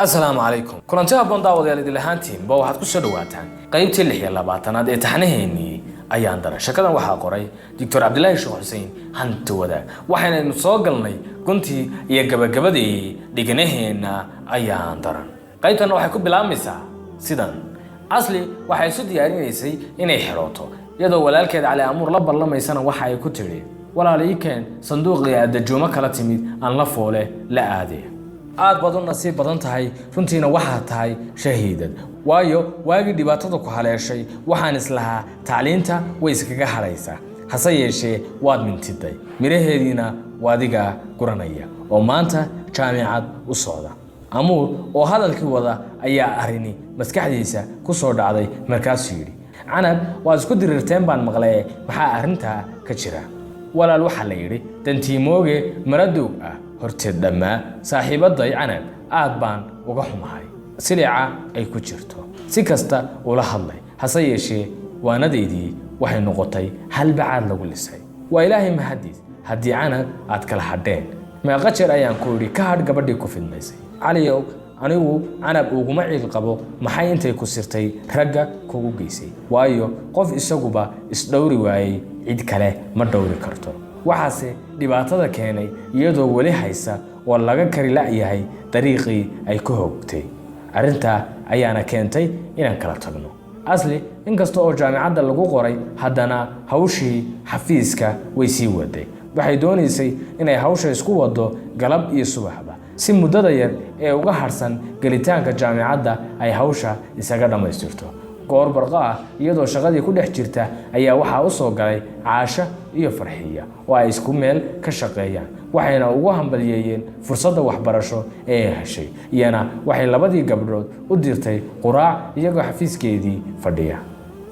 Asalaamu calaykum, kulanti habboon daawadayaal, idil ahaantiinba waxaad ku soo dhawaataan qaybtii 26aad ee taxnaheennii Ayaan Daran. Shakadan waxaa qoray Doctor Cabdilaahi Sheekh Xuseen Hanti Wadaag. Waxaynaynu soo galnay guntii iyo gabagabadii dhiganaheenna Ayaan Daran. Qaybtanna waxay ku bilaabmaysaa sidan: Asli waxay isu diyaarinaysay inay xirooto, iyadoo walaalkeed Cali Amuur la ballamaysana. Waxa ay ku tidhi: "Walaal, ii keen sanduuqii aad dajuumo kala timid, aan la foole la aadee." "Aad baad u nasiib badan tahay, runtiina waxaad tahay shahiidad, waayo waagii dhibaatada ku haleeshay waxaan islahaa tacliinta way iskaga hadhaysaa, hase yeeshee waad mintiday, midhaheediina waadigaa guranaya oo maanta jaamicad u socda." Amuur oo hadalkii wada ayaa arrini maskaxdiisa ku soo dhacday. Markaasuu yidhi: "Canab waad isku dirirteen baan maqlaye, maxaa arrintaa ka jira?" "Walaal, waxaa la yidhi dantiimooge maradoog ah horteed dhammaa. Saaxiibaday Canab aad baan uga xumahay silica ay ku jirto. Si kasta ula hadlay, hase yeeshee waanadaydii waxay noqotay halbacaad lagu lisay. Waa Ilaahay mahadiis haddii Canab aad kala hadheen. Meeqa jeer ayaan ku idhi ka hadh gabadhii ku fidnaysay? Caliyow, anigu Canab uguma ciil qabo maxay intay ku sirtay ragga kugu geysay, waayo qof isaguba isdhowri waayey cid kale ma dhowri karto. Waxaase dhibaatada keenay iyadoo weli haysa oo laga kari la'yahay dariiqii ay ku hogtay. Arrintaa ayaana keentay inaan kala tagno." Asli inkasta oo jaamicadda lagu qoray, haddana hawshii xafiiska way sii waday. Waxay doonaysay inay hawsha isku wado galab iyo subaxba, si muddada yar ee uga harsan gelitaanka jaamicadda ay hawsha isaga dhammaystirto. Goor barqo ah, iyadoo shaqadii ku dhex jirta, ayaa waxaa u soo galay Caasha iyo Farxiya oo ay isku meel ka shaqeeyaan. Waxayna ugu hambalyeeyeen fursadda waxbarasho ee ay heshay. Iyana waxay labadii gabdhood u dirtay quraac iyagoo xafiiskeedii fadhiya.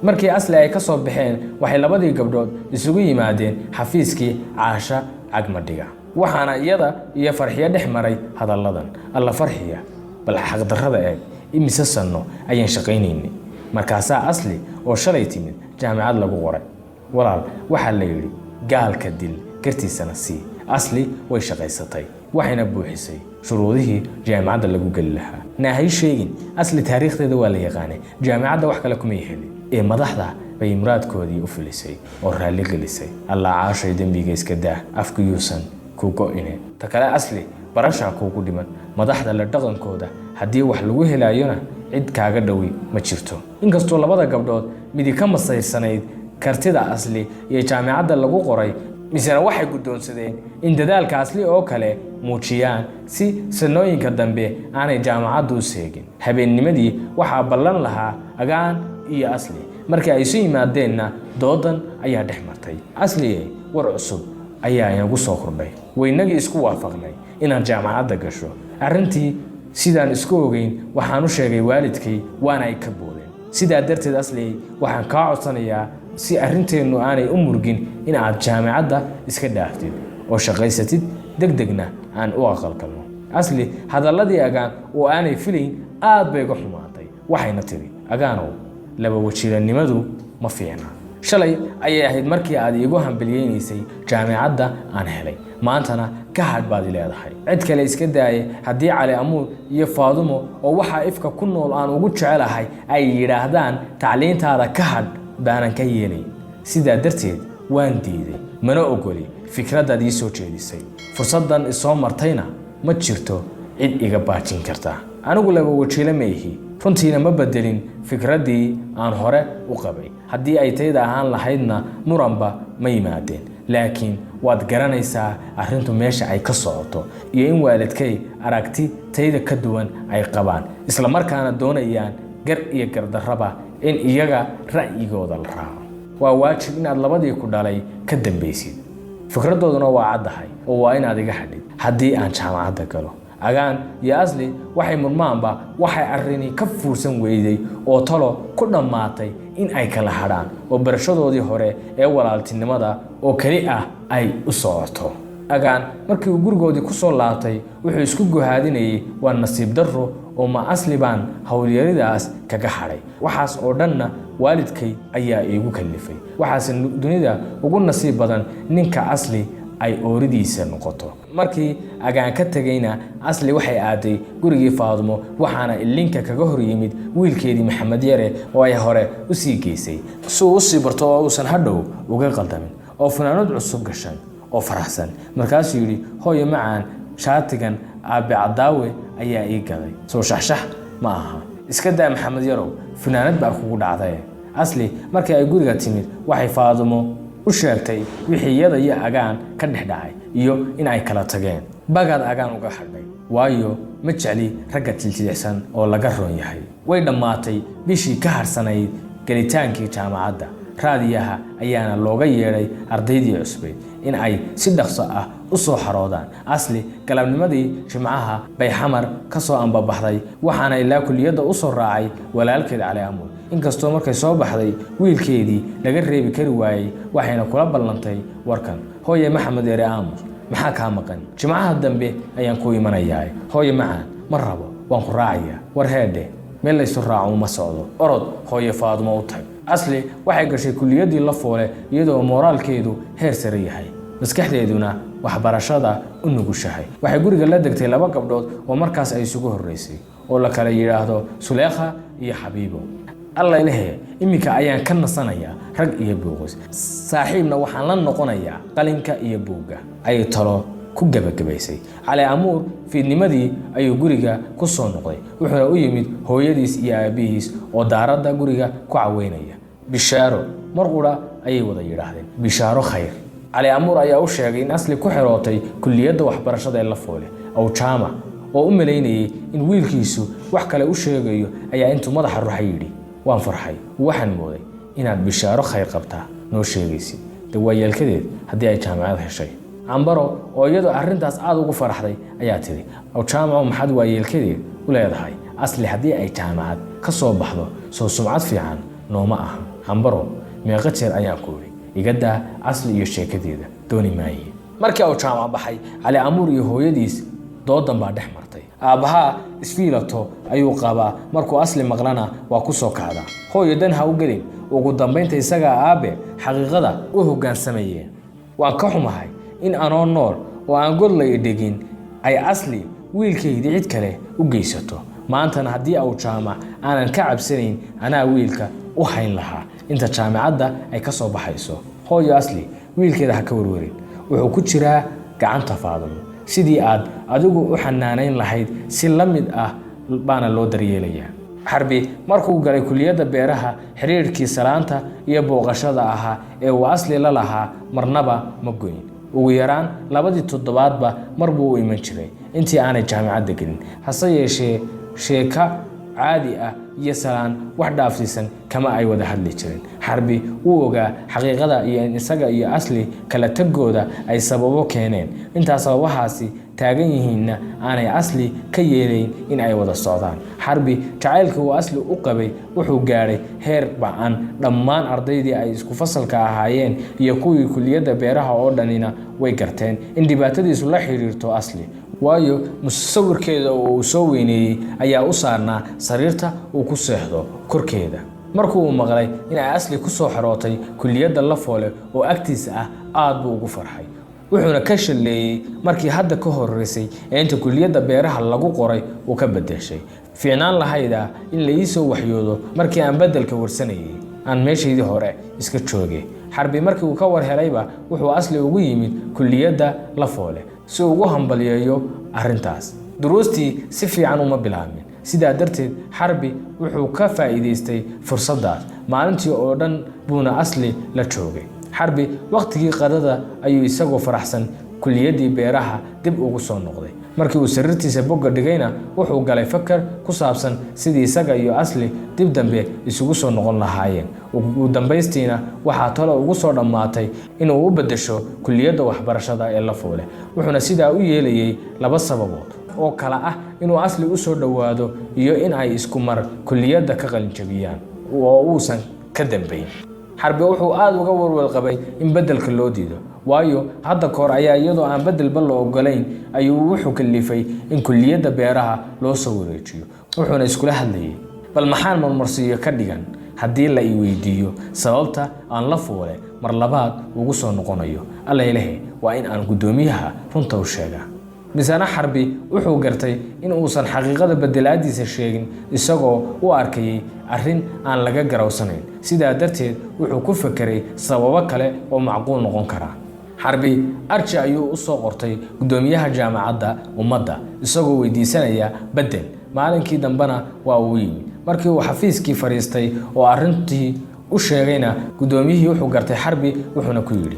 Markii Asli ay ka soo baxeen, waxay labadii gabdhood isugu yimaadeen xafiiskii Caasha Cagmadhiga. Waxaana iyada iyo Farxiyo dhex maray hadalladan: "Alla Farxiya, bal xaqdarrada eeg! Imise sanno ayaan shaqaynaynay, markaasaa Asli oo shalay timid jaamicad lagu qoray? Walaal, waxaa la yidhi gaalka dil, gartiisana sii. Asli way shaqaysatay, waxayna buuxisay shuruudihii jaamicadda lagu geli lahaa. Naahay sheegin, Asli taariikhdeeda waa la yaqaanay. Jaamicadda wax kale kumay helin ee madaxda bay muraadkoodii u filisay oo raalli gelisay. Allaa Caashay, dembiga iska daa, afku yuusan ku go'ine. Ta kale, Asli barashaa kuugu dhiman madaxda la dhaqankooda. Haddii wax lagu helaayona cid kaaga dhowi ma jirto." Inkastoo labada gabdhood midi ka masaysanayd kartida Asli iyo jaamicadda lagu qoray, misena waxay guddoonsadeen in dadaalka Asli oo kale muujiyaan, si sanooyinka dambe aanay jaamacaddu u seegin. Habeennimadii waxaa ballan lahaa Agaan iyo Asli. Markii ay isu yimaadeenna doodan ayaa dhex martay: "Asliye, war cusub ayaa inagu soo kordhay. Waynagii isku waafaqnay inaan jaamacadda gasho. Arrintii sidaan isku ogeyn waxaan u sheegay waalidkay, waana ay ka boodeen. Sidaa darteed, Asliyey, waxaan kaa codsanayaa, si arrinteennu aanay u murgin, in aad jaamicadda iska dhaaftid oo shaqaysatid, deg degna aan u aqalgalno." Asli hadalladii Agaan oo aanay filayn aad bay uga xumaatay. Waxayna tidhi: "Agaanow, laba wajiilanimadu ma fiicna. Shalay ayay ahayd markii aad iigu hambalyeynaysay jaamicadda aan helay, maantana ka hadh baad i leedahay. Cid kale iska daaye, haddii Cali Amuur iyo Faadumo oo waxaa ifka ku nool aan ugu jecelahay ay yidhaahdaan tacliintaada ka hadh, baanan ka yeelayn. Sidaa darteed waan diiday, mana ogoli fikraddaad ii soo jeedisay. Fursaddan isoo martayna ma jirto cid iga baajin karta. Anigu laba wajiile ma ihi, runtiina ma bedelin fikraddii aan hore u qabay. Haddii ay tayda ahaan lahaydna muranba ma yimaadeen, laakiin waad garanaysaa arrintu meesha ay ka socoto iyo in waalidkay aragti tayda ka duwan ay qabaan, isla markaana doonayaan gar iyo gardarraba in iyaga ra'yigooda la raaco. Waa waajib inaad labadii ku dhalay ka dambaysid. Fikradooduna waa caddahay oo waa inaad iga hadhid haddii aan jaamacadda galo." Agaan iyo Asli waxay murmaanba, waxay arrini ka fuursan weyday oo talo ku dhammaatay in ay kala hadhaan oo barashadoodii hore ee walaaltinimada oo keli ah ay u socoto. Agaan markii uu gurigoodii ku soo laabtay, wuxuu isku guhaadinayay: "Waa nasiib darro oo ma Asli baan howlyaridaas kaga hadhay? Waxaas oo dhanna waalidkay ayaa iigu kallifay. Waxaase dunida ugu nasiib badan ninka Asli Ay ooridiisa noqoto. Markii Agaan ka tegayna, Asli waxay aaday gurigii Faadumo, waxaana ilinka kaga hor yimid wiilkeedii Maxamed Yare oo ay hore u sii geysay si uu usii barto oo uusan hadhow uga qaldamin, oo funaanad cusub gashan oo faraxsan. Markaasuu yidhi: "Hooyo macaan, shaatigan Aabe Cadaawe ayaa ii gaday, soo shaxshax ma aha?" "Iska daa, Maxamed Yarow, funaanad baa kugu dhacday." Asli markii ay guriga timid, waxay Faadumo u sheegtay wixii iyada iyo Agaan ka dhex dhacay iyo in ay kala tageen. "Bagaad Agaan uga hadhay, waayo ma jecli ragga jiljilicsan oo laga roon yahay." Way dhammaatay bishii ka harsanayd gelitaankii jaamacadda. Raadiyaha ayaana looga yeedhay ardaydii cusbayd in ay si dhaqso ah u soo xaroodaan. Asli galabnimadii Jimcaha bay Xamar ka soo ambabaxday, waxaana ilaa kuliyadda u soo raacay walaalkeed Cali Amuur. Inkastoo markay soo baxday wiilkeedii laga reebi kari waayey, waxayna kula ballantay warkan: "Hooye, Maxamed Ere, aamus, maxaa kaa maqan? Jimcaha dambe ayaan ku imanayaa." "Hooye macaan, ma rabo, waan ku raacayaa." "War heedhe, meel laysu raaco uma socdo. Orod, hooye Faadumo u tag." Asli waxay gashay kuliyaddii La Foole iyadoo mooraalkeedu heer sare yahay, maskaxdeeduna waxbarashada u nugushahay. Waxay guriga la degtay laba gabdhood oo markaas ay isugu horreysay, oo la kala yidhaahdo Suleekha iyo Xabiibo. "Alla ilahe, iminka ayaan ka nasanayaa rag iyo buuqis, saaxiibna waxaan la noqonayaa qalinka iyo buugga," ayay talo ku gebagabaysay. Cali Amuur fiidnimadii ayuu guriga ku soo noqday, wuxuuna u yimid hooyadiis iyo aabbihiis oo daaradda guriga ku caweynaya. "Bishaaro," mar qura ayay wada yidhaahdeen. "Bishaaro khayr." Cali Amuur ayaa u sheegay in Asli ku xirootay kulliyadda waxbarashada ee La Foole. Awjaamac oo u malaynayay in wiilkiisu wax kale u sheegayo ayaa intuu madaxa ruxa yidhi: "Waan farxay, waxaan mooday inaad bishaaro khayr qabtaa noo sheegaysid. De waa yeelkadeed haddii ay jaamacad heshay." Cambaro oo iyadoo arrintaas aada ugu faraxday ayaa tidhi: "Awjaamaco, maxaad waayeelkadeed u leedahay? Asli haddii ay jaamacad ka soo baxdo, soo sumcad fiican nooma aha?" "Cambaro, meeqa jeer ayaan ku idhi iga daa Asli iyo sheekadeeda, dooni maaye." Markii Awjaamac baxay, Cali Amuur iyo hooyadiis doodan baa dhex martay. "Aabbahaa isfiilato ayuu qabaa, markuu Asli maqlana waa ku soo kacdaa. Hooyo, dan ha u gelin, ugu dambaynta isagaa aabbe xaqiiqada u hoggaansamayeen. Waan ka xumahay in anoo nool oo aan god la idhigin ay Asli wiilkaydii cid kale u geysato. Maantana haddii Awjaamac aanan ka cabsanayn, anaa wiilka u hayn lahaa inta jaamacadda ay ka soo baxayso. Hooyo, Asli wiilkeeda ha ka warwarin, wuxuu ku jiraa gacanta Faadumo. Sidii aad adigu u xanaanayn lahayd si la mid ah baana loo daryeelayaa." Xarbi markuu galay kuliyadda beeraha, xiriirkii salaanta iyo booqashada ahaa ee uu Asli la lahaa marnaba ma goyn. Ugu yaraan labadii toddobaadba mar buu u iman jiray intii aanay jaamacadda gelin. Hase yeeshee, sheeko caadi ah iyo salaan wax dhaafsiisan kama ay wada hadli jirin. Xarbi wuu ogaa xaqiiqada iyo in isaga iyo Asli kala tagooda ay sababo keeneen. Intaa sababahaasi taagan yihiinna aanay Asli ka yeelayn in ay wada socdaan. Xarbi jacaylkii uu Asli u qabay wuxuu gaadhay heer ba-an. Dhammaan ardaydii ay isku fasalka ahaayeen iyo kuwii kuliyadda beeraha oo dhanina way garteen in dhibaatadiisu la xiriirto Asli, waayo musawirkeeda oo uu soo weyneeyey ayaa u saarnaa sariirta uu ku seexdo korkeeda. Markuu uu maqlay in ay Asli ku soo xerootay kuliyadda Lafoole oo agtiisa ah, aad buu ugu farxay, wuxuuna ka shalleeyey markii hadda ka horreysay ee inta kuliyadda beeraha lagu qoray uu ka beddeshay. "Fiicnaan lahayda in la ii soo waxyoodo markii aan beddelka warsanayay, aan meeshaydii hore iska joogay." Xarbi markii uu ka war helayba, wuxuu Asli ugu yimid kuliyadda Lafoole si uu ugu hambalyeeyo arrintaas. Duruustii si fiican uma bilaabmin, sidaa darteed Xarbi wuxuu ka faa'iidaystay fursaddaas. Maalintii oo dhan buuna Asli la joogay. Xarbi wakhtigii qadada ayuu isagoo faraxsan kuliyaddii beeraha dib ugu soo noqday. Markii uu sariirtiisa bogga dhigayna, wuxuu galay fakar ku saabsan sidii isaga iyo Asli dib dambe isugu soo noqon lahaayeen. Ugu dambaystiina waxaa talo ugu soo dhammaatay inuu u beddesho kuliyadda waxbarashada ee Lafoole, wuxuuna sidaa u yeelayay laba sababood oo kala ah inuu Asli u soo dhowaado iyo in ay isku mar kuliyadda ka qalinjabiyaan oo uusan ka dambayn. Xarbi wuxuu aada uga warwar qabay in beddelka loo diido, waayo hadda kahor ayaa iyadoo aan beddelba la ogolayn ayuu wuxuu kalifay in kuliyadda beeraha loo soo wareejiyo. Wuxuuna iskula hadlayay: "Bal maxaan marmarsiiyo ka dhigan Haddii la i weydiiyo sababta aan La Foole mar labaad ugu soo noqonayo, Allaylehe, waa in aan guddoomiyaha runta u sheegaa. Misana Xarbi wuxuu gartay in uusan xaqiiqada bedelaadiisa sheegin, isagoo u arkayay arrin aan laga garawsanayn. Sidaa darteed wuxuu ku fekeray sababo kale oo macquul noqon kara. Xarbi arji ayuu u soo qortay guddoomiyaha Jaamacadda Ummadda, isagoo weydiisanaya bedel. Maalinkii dambena waa uu yimid. Markii uu xafiiskii fadhiistay oo arrintii u sheegayna, guddoomiyihii wuxuu gartay Xarbi, wuxuuna ku yidhi: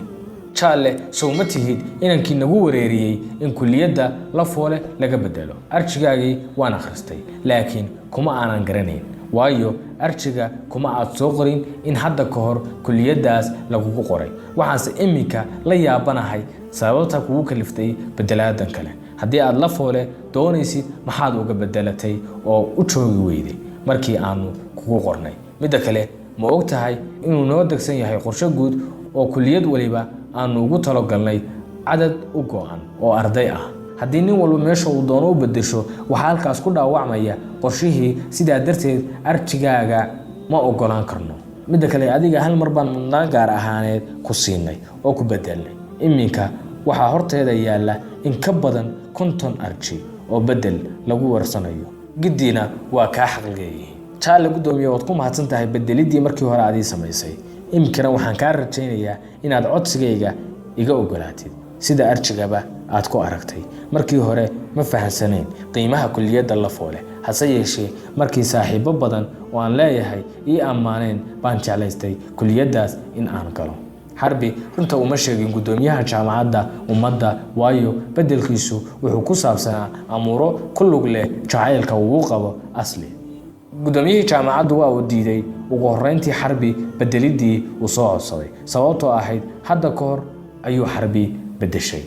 "Jaalle, sow ma tihid inankii nagu wareeriyey in kulliyadda La Foole laga bedelo? Arjigaagii waan akhristay, laakiin kuma aanan garanayn, waayo arjiga kuma aad soo qorin in hadda ka hor kulliyaddaas lagugu qoray. Waxaanse iminka la yaabanahay sababta kugu kaliftay bedelaadan kale. Haddii aad La Foole doonaysid, maxaad uga bedelatay oo u joogi weyday markii aanu kugu qornay? Midda kale, ma og tahay inuu noo degsan yahay qorshe guud oo kulliyad waliba aanu ugu talogalnay cadad u go'an oo arday ah? Haddii nin walba meesha uu doono u bedesho, waxaa halkaas ku dhaawacmaya qorshihii. Sidaa darteed arjigaaga ma ogolaan karno. Midda kale, adiga hal mar baan mudnaan gaar ahaaneed ku siinay oo ku bedelnay. Iminka waxaa horteeda yaalla in ka badan 50 arji oo bedel lagu warsanayo, giddiina waa kaa xaq leeyihiin. Jaalle guddoomiye, waad ku mahadsan tahay bedeliddii markii hore aad ii samaysay. Iminkana waxaan kaa rajaynayaa inaad codsigayga iga ogolaatid, sida arjigaba aad ku aragtay. Markii hore ma fahansanayn qiimaha kulliyadda La Foole, hase yeeshee markii saaxiibo badan oo aan leeyahay ii ammaaneen baan jeclaystay kulliyaddaas in aan galo." Xarbi runta uma sheegin guddoomiyaha Jaamacadda Ummadda, waayo beddelkiisu wuxuu ku saabsanaa amuuro ku lug leh jacaylka uu qabo Asli. Guddoomiyihii jaamacaddu waa uu diiday ugu horreyntii Xarbi bedeliddii uu soo codsaday, sababtoo ahayd hadda ka hor ayuu Xarbi beddeshay.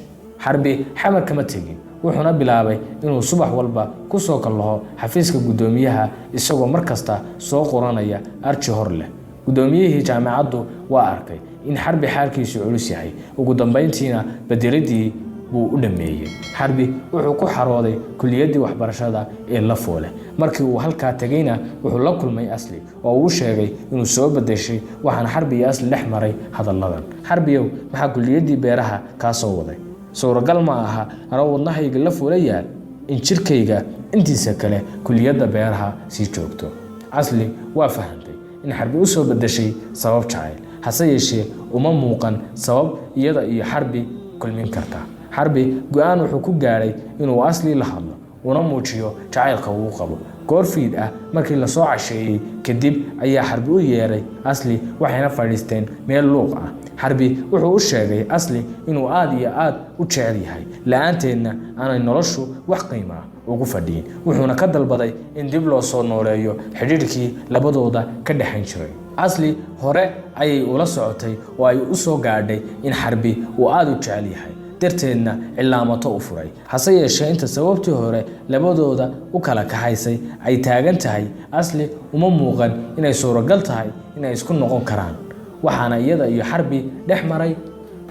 Xarbi Xamar kama tegin, wuxuuna bilaabay inuu subax walba ku soo kallaho xafiiska guddoomiyaha, isagoo mar kasta soo qoranaya arji hor leh. Guddoomiyihii jaamacaddu waa arkay in Xarbi xaalkiisu culus yahay, ugu dambeyntiina bedeliddii buu u dhammeeyey. Xarbi wuxuu ku xarooday kuliyaddii waxbarashada ee La Foole. Markii uu halkaa tegeyna, wuxuu la kulmay Asli oo uu sheegay inuu soo bedeshay. Waxaana Xarbi iyo Asli dhex maray hadalladan: "Xarbiyow, maxaa kuliyaddii beeraha kaa soo waday? Suuragal ma aha anoo wadnahayga La Foole yaal in jirkayga intiisa kale kuliyadda beeraha sii joogto." Asli waa fahantay in Xarbi u soo bedeshay sabab jacayl, hase yeeshee uma muuqan sabab iyada iyo Xarbi kulmin karta. Xarbi go'aan wuxuu ku gaadhay inuu Asli la hadlo, una muujiyo jacaylka uu qabo. Goor fiid ah, markii lasoo casheeyey kadib, ayaa Xarbi u yeeray Asli, waxayna fadhiisteen meel luuq ah. Xarbi wuxuu u sheegay Asli inuu aad iyo aad u jecel yahay, la'aanteedna aanay noloshu wax qiimaa ugu fadhiyin, wuxuuna ka dalbaday in dib loo soo nooleeyo xidhiidhkii labadooda ka dhexayn jiray. Asli hore ayay ula socotay oo ay u soo gaadhay in Xarbi uu aada u jecel yahay, darteedna cilaamato u furay. Hase yeeshee, inta sababtii hore labadooda u kala kaxaysay ay taagan tahay, Asli uma muuqan inay suuragal tahay inay isku noqon karaan. Waxaana iyada iyo Xarbi dhex maray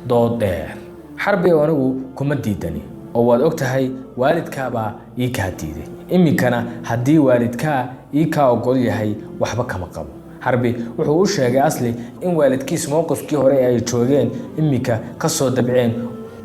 dood dheer. "Xarbi, anigu kuma diidani oo waad og tahay waalidkaabaa ii kaa diiday. Iminkana haddii waalidkaa ii kaa ogol yahay, waxba kama qabo." Xarbi wuxuu u sheegay Asli in waalidkiis mowqifkii hore ee ay joogeen iminka ka soo dabceen,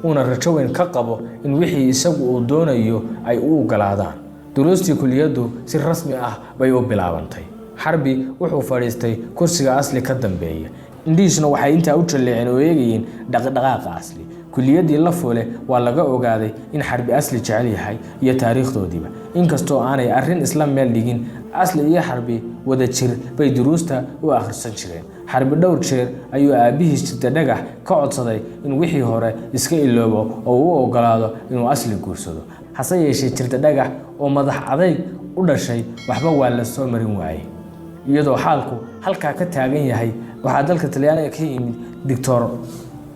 uuna rajo weyn ka qabo in wixii isagu uu doonayo ay u ogolaadaan. Duruustii kuliyaddu si rasmi ah bay u bilaabantay. Xarbi wuxuu fadhiistay kursiga Asli ka dambeeya, indhihiisuna waxay intaa u jalleeceen oo eegayeen dhaqdhaqaaqa Asli. Kuliyaddii La Foole waa laga ogaaday in Xarbi Asli jecel yahay iyo taariikhdoodiiba, inkastoo aanay arrin isla meel dhigin. Asli iyo Xarbi wada jir bay duruusta u akhrisan jireen. Xarbi dhowr jeer ayuu aabbihiis Jirta Dhagax ka codsaday in wixii hore iska iloobo oo uu ogolaado inuu Asli guursado. Hase yeeshee, Jirta Dhagax oo madax adayg u dhashay waxba waa la soo marin waayey. Iyadoo xaalku halkaa ka taagan yahay, waxaa dalka Talyaaniga ka yimid Doctor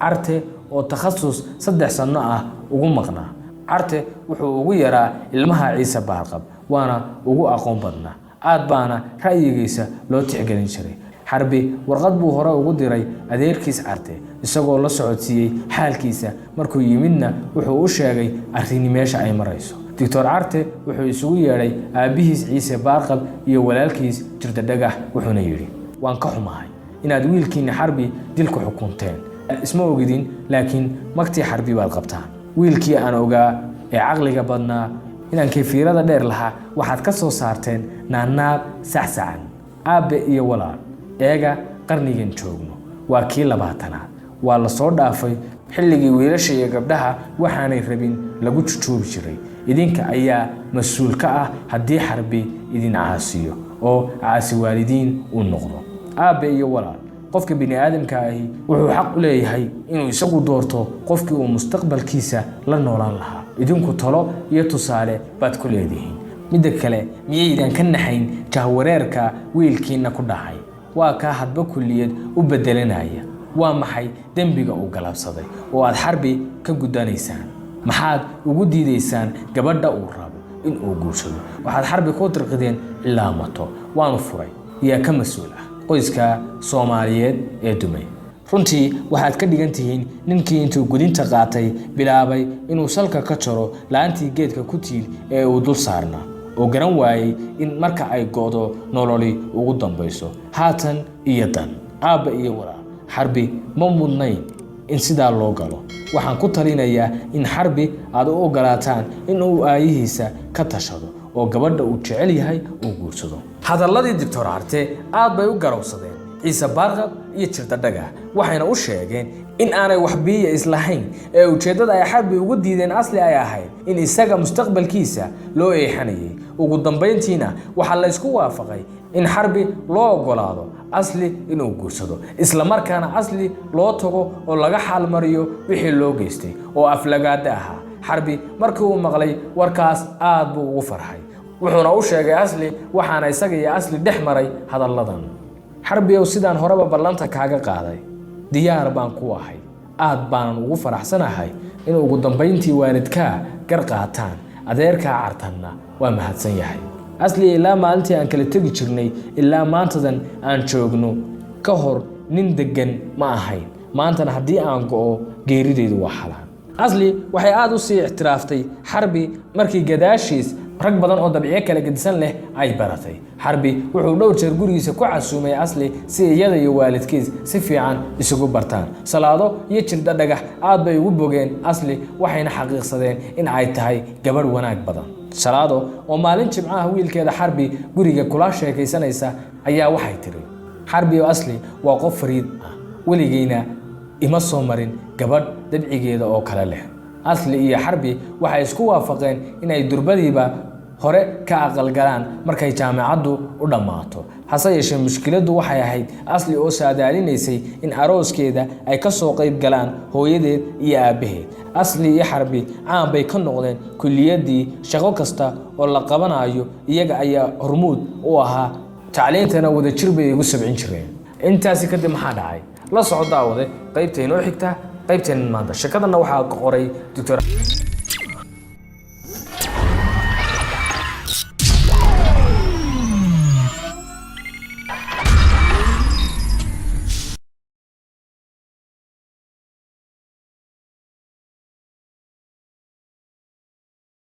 Carte oo takhasus 3 sano ah ugu maqnaa. Carte wuxuu ugu yaraa ilmaha Ciise Baarqab, waana ugu aqoon badnaa, aad baana ra'yigiisa loo tixgelin jiray. Xarbi warqad buu hore ugu diray adeerkiis Carte, isagoo la socodsiiyey xaalkiisa. Markuu yimidna, wuxuu u sheegay arrini meesha ay marayso. Doctor Carte wuxuu isugu yeedhay aabbihiis Ciise Baarqab iyo walaalkiis Jirda Dhagax, wuxuuna yidhi: Waan ka xumahay inaad wiilkiinna Xarbi dil ku xukunteen. Isma ogidin, laakiin magtii Xarbi baad qabtaan. Wiilkii aan ogaa ee caqliga badnaa, inaankii fiirada dheer lahaa, waxaad ka soo saarteen naannaab sacsacan. Aabbe iyo walaal, eega qarnigan joogno waa kii 20aad. Waa la soo dhaafay xilligii wiilasha iyo gabdhaha waxaanay rabin lagu jujuubi jiray. Idinka ayaa mas-uul ka ah haddii Xarbi idin caasiyo oo caasi waalidiin uu noqdo. Aabbe iyo walaal, qofka bini aadamka ahi wuxuu xaq u leeyahay inuu isagu doorto qofkii uu mustaqbalkiisa la noolaan lahaa. Idinku talo iyo tusaale baad ku leedihiin. Midda kale, miyaydan ka naxayn jahwareerka wiilkiina ku dhacay? Waa kaa hadba kulliyad u bedelanaya. Waa maxay dembiga uu galabsaday oo aad Xarbi ka gudanaysaan? Maxaad ugu diidaysaan gabadha uu rabo in uu guursado? Waxaad Xarbi ku dirqideen cilaamato waanu furay. Yaa ka mas-uul ah qoyska Soomaaliyeed ee dumay? Runtii waxaad ka dhigan tihiin ninkii intuu gudinta qaatay bilaabay inuu salka ka jaro laantii geedka ku tiil ee uu dul saarnaa, oo garan waayey in marka ay go'do nololi ugu dambayso haatan iyo dan. Aabba iyo walaal, Xarbi ma mudnayn in sidaa loo galo. Waxaan ku talinayaa in Xarbi aad u ogolaataan in uu aayihiisa ka tashado oo gabadha uu jecel yahay uu guursado. Hadalladii Doctor Carte aad bay u garowsadeen Ciise Baarqab iyo Jirda Dhagax, waxayna u sheegeen in aanay wax biiya islahayn ee ujeeddada ay Xarbi ugu diideen Asli ay ahayd in isaga mustaqbalkiisa loo eexanayay. Ugu dambayntiina waxaa la isku waafaqay in Xarbi loo ogolaado Asli inuu guursado, isla markaana Asli loo tago oo laga xaalmariyo wixii loo geystay oo aflagaada ahaa. Xarbi markii uu maqlay warkaas aad buu ugu farxay, wuxuuna u sheegay Asli, waxaana isaga iyo Asli dhex maray hadalladan: "Xarbiyow, sidaan horeba ballanta kaaga qaaday, diyaar baan ku ahay. Aad baanan ugu faraxsanahay in ugu dambayntii waalidkaa gar qaataan. Adeerkaa Cartanna waa mahadsan yahay. Asli, ilaa maalintii aan kala tegi jirnay ilaa maantadan aan joogno ka hor nin deggan ma ahayn. Maantana haddii aan go'o, geeridaydu waa xalaan." Asli waxay aada u sii ictiraaftay Xarbi markii gadaashiis rag badan oo dabciyo kala gedisan leh ay baratay. Xarbi wuxuu dhowr jeer gurigiisa ku casuumay Asli si iyada iyo waalidkiis si fiican isugu bartaan. Salaado iyo Jirda Dhagax aad bay ugu bogeen Asli, waxayna xaqiiqsadeen in ay tahay gabadh wanaag badan. Salaado oo maalin Jimcaha wiilkeeda Xarbi guriga kula sheekaysanaysa ayaa waxay tiri: "Xarbi oo, Asli waa qof fariid ah. Weligeyna ima soo marin gabadh dabcigeeda oo kale leh." Asli iyo Xarbi waxay isku waafaqeen inay durbadiiba hore ka aqalgalaan markay jaamacaddu u dhammaato. Hase yeeshee, mushkiladdu waxay ahayd Asli oo saadaalinaysay in arooskeeda ay ka soo qayb galaan hooyadeed iyo aabbaheed. Asli iyo Xarbi caan bay ka noqdeen kulliyaddii. Shaqo kasta oo la qabanayo iyaga ayaa hormuud u ahaa, tacliintana wadajir bay igu sabcin jireen. Intaasi kadib maxaa dhacay? La soco, daawade, qaybta inoo xigta qaybteenan maanta. Sheekadanna waxaa qoray Doctor